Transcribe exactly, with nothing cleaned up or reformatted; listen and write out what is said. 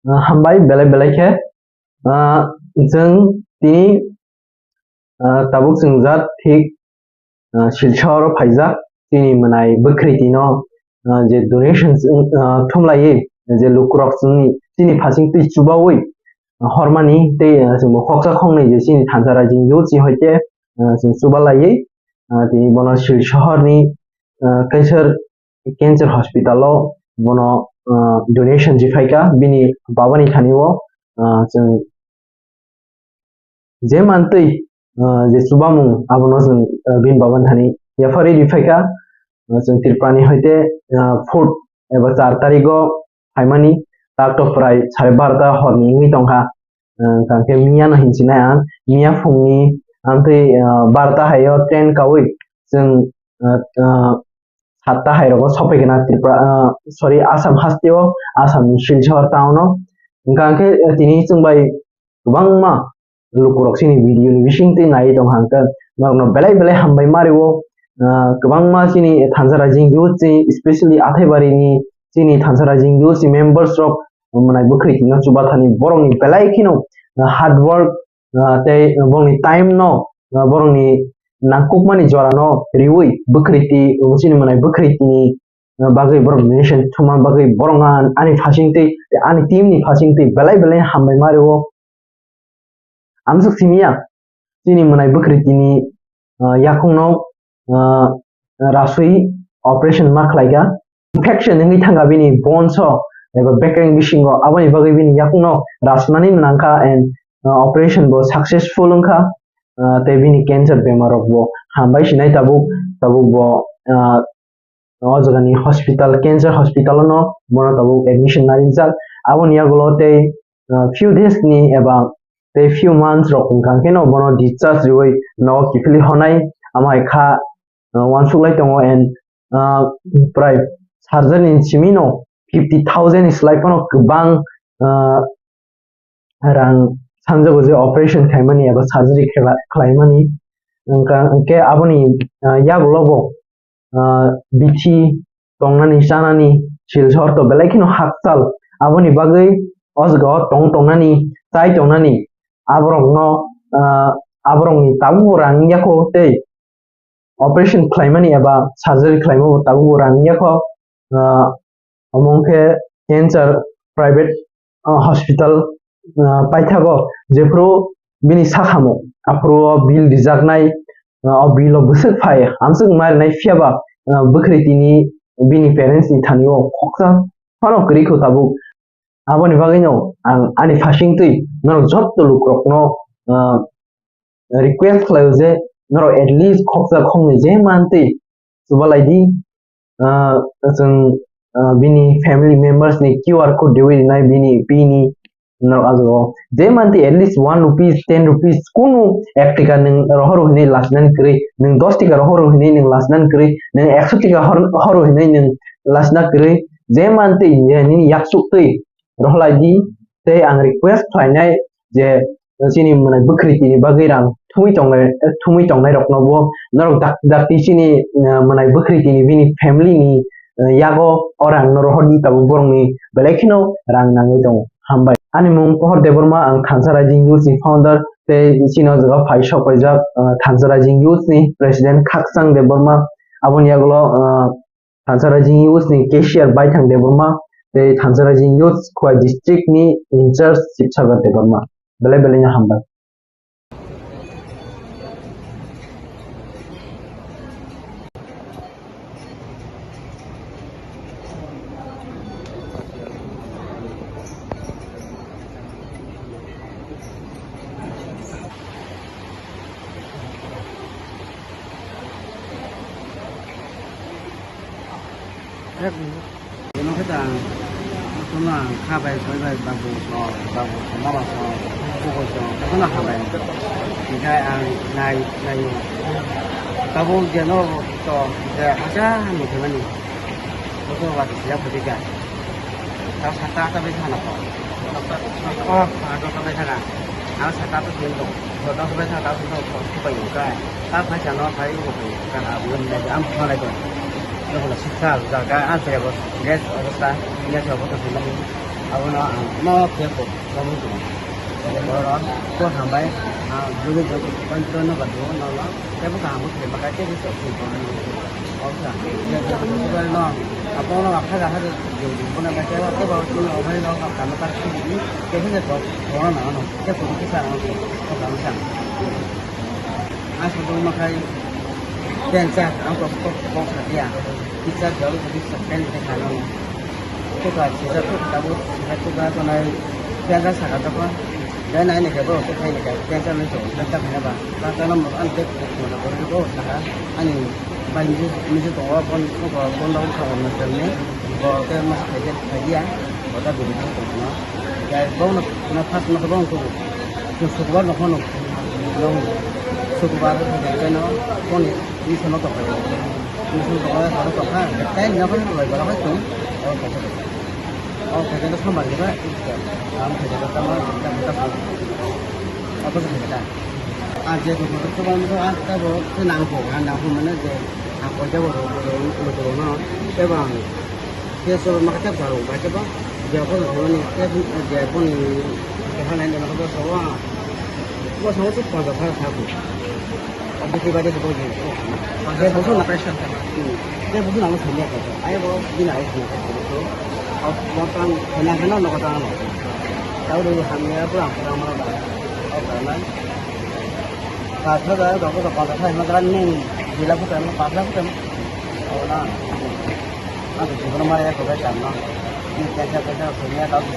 Ah, hambai belai belai khe. Ah, chwng tini, ah, tabuk chwng jat thik, ah, Silchar o phaijak, chini mwnai bwkhwriti no, ah, je donation, ah, thumlaiwi je lukurok chini, chini phasing twi chubaui, ah, hormani tei, ah, chwngbo khoksa khoknwi je chini thansa raijing youth si hoite, ah, chwng chubalaiwi, ah, tini bono Silchar ni, ah, kaisar cancer hospital o bono, ah, donation riphaikha bini babani thani o, ah, chwng je mantwi, ah, je chubamung abono chwng, ah, bini babani thani yapharwi riphaikha. Ah, chwng Tripura ni hoite, ah, fourth eba char tarikh o phaimani, tak to prai sare barota horni wngwi tongkha. Ah, hwnkhe miya no hinchinai ang, miya phungni amtwi, ah, barota hai o train kaui chwng, ah, ah, satta hai rogo sophaikha na Tripura, ah, sorry, Assam haste o, Assam ni Silchar town o. Hwnkha hwnkhe, eh, tini chwng bai kwbangma lukurok chini video ni bising twi naiwi tong hang khe norokno belai belai hambai ma rwo. Ah, kwbangma chini thansa raijing youth chini, especially Athaibari ni chini thansa raijing youth ni members rok mwnai bwkhwriti no chubathani borokni belai kheno, ah, hard work, ah, tei borokni time no, ah, borokni nangkukmani jora no riui bwkhwriti, chini mwnai bwkhwriti ni, ah, bagwi borok donation thumna bagwi borok no ani phasing twi, ani team ni phasing twi belai belai hambai ma rwo. Amsuk simiya, chini mwnai bwkhwriti ni, ah, yakung no, ah, rasui operation ma khlaikha. Infection wngwi thangkha bini bones o eba bekereng bisingo, aboni bagwi bini yakung no rasnani mwnangkha and, ah, operation bo successful wngkha, ah, tei bini cancer bemar rok bo hambai sinai tabuk, tabuk bo, ah, o jaga ni hospital, cancer hospital o no bono tabuk admission narijak. Aboni yagulo tei, ah, few days ni eba tei few months rok wngkha khe no bono discharge riui nogo kiphilwi honai, amo hai kha, ah, uansuk lai tongo and, ah, prai surgery ni simi no fifty thousand ni slai phano kwbang, ah, rang sanjago je operation khaimani eba surgery khela-, khlaimani. Wngkha, hwnkhe aboni, ah, yagulo bo, ah, bithi tongnani, chanani, Silchar to belai kheno hakchal. Aboni bagwi o jaga o tong tongnani, chai tongnani, aborokno, ah, aborokni tabukbo rang wngya kho tei operation khlaimani eba surgery khlaima bo tabukbo rang wngya kho. Ah, omo wngkhe cancer private, ah, hospital, ah, paithago jephru bini sakhamo aphuru o bill rijaknai, ah, o bill o bwswk phai amswk marinai phiyaba, ah, bwkhwrwi tini bini parents ni thani o khoksa phano kwrwi kho tabuk. Aboni bagwino ang ani phasing twi norok jotto lukrokno, ah, request khlaio je norok at least khoksa khoknwi je mantwi chubalai di. Ah, chwng, ah, bini family members ni Q R code riui rinai bini, bini norok ah jaga o je mantwi at least one rupees, ten rupees, kunu ek tika nwng rohor hinwi lachinani kwrwi, nwng dos tika rohor hinwi nwng lachinani kwrwi, nwng ekso tika hor-, hor hinwi nwng lachina kwrwi, je mantwi nini yaksuk twi rohorlai di. Tei ang request khlainai je chini mwnai bwkhwrwi tini bagwi rang thumwi tongnai, thumwi tongnai rokno bo norok dak-, dakti chini, eh, mwnai bwkhwrwi tini bini family ni, eh, yago o rang no rohor di, tabuk borok ni belai kheno rang nangwi tongo. Hambai. Ani mung Pohor Debbarma, ang Thansa Rising Youth ni founder tei chini o jaga phai sok paijak, eh, Thansa Rising Youth ni president Khakchang Debbarma, aboni yagulo, eh, Thansa Rising Youth ni cashier Baithang Debbarma tei Thansa Rising Youth Khowai district ni in charge Sibsagar Debbarma. Belai belai no hambai. Eno khe ta, tongma kha bai, soi bai, babu so, babu so, mama so, buko so, tongma kha bai. Hinkhe ang nai, nai. Tabuk jeno to, je hacha ni khe mani. Buko wa siya phuti ka. Tao sata ta bai thana ko. Oh, ah, to bai thana. Ang sata to sin to. To to bai thana, to to to bai ka. Ta phai sa no phai ko ka na bu ne am phai ko. Lo ko sikha jaga an se ko. Gas obostha, gas obostha. Abono ang no khe ko, kamu tu. Oro ko hambai, ah, jodi jodi kon to no ba do no no. Kebo ka amo khe ba ka kebo so ko. Osa, ya ya ko ba no. Abono akha ga ha de jodi ko na ba kebo ko ba ko no ba no ka no ka ki. Kebo ne to ko na no. Kebo ko sa no ko ka no sa. Aswk wngma khai tensa ang kok kok kok kha dia. Kisa jol kisa pen te kha no. Kok kha sisa kok tabuk sisa kok ga tonai tensa saka toko. Dai nai ne kebo kok khai ne ka tensa no to tensa khai ba. Ka ka no mo an te kok mo na ko ko saka ani bai ni ni to wa bon ko bon da ko mo na ne. Bo te ma khai dia. Bo da bi ko no. Dai bo no na pas no ko ko. Chwng sukubar no phano nwng sukubar hai khe no phone ni phone no tongkha. Ni phone tongkha, phone tongkha. Tei ni phone loi bara hai chwng o khaisa tongkha. O khaisa no sambar ni ba, ang khaisa no tamo, tamo, tamo. Obo se khaisa. A je ko ko ko ban ko a ta bo se nang ko, a nang ko mane je a ko je bo ko ko no te bang. Khe so ma khe sa ro ba khe ba je ko na ni khe je ko ni khe ha nai na ko so wa. Ko so so pa ga sa ko. Abi ti ba de ko ji. Je ko so na pressure ta. Je ko na mo sa ni ko. Ai bo di na ai ko. Ko mo tang na na no ko tang no. Tau ro ha ni ya pura pura ma ba. Ko ka na. Ka sa da ko ko pa sa ma ga ni. Di la ko ta ma pa sa ko. Ko na. Ang khe chwngno maya kwbai tamo. Ni tensa tensa khe ya tamo.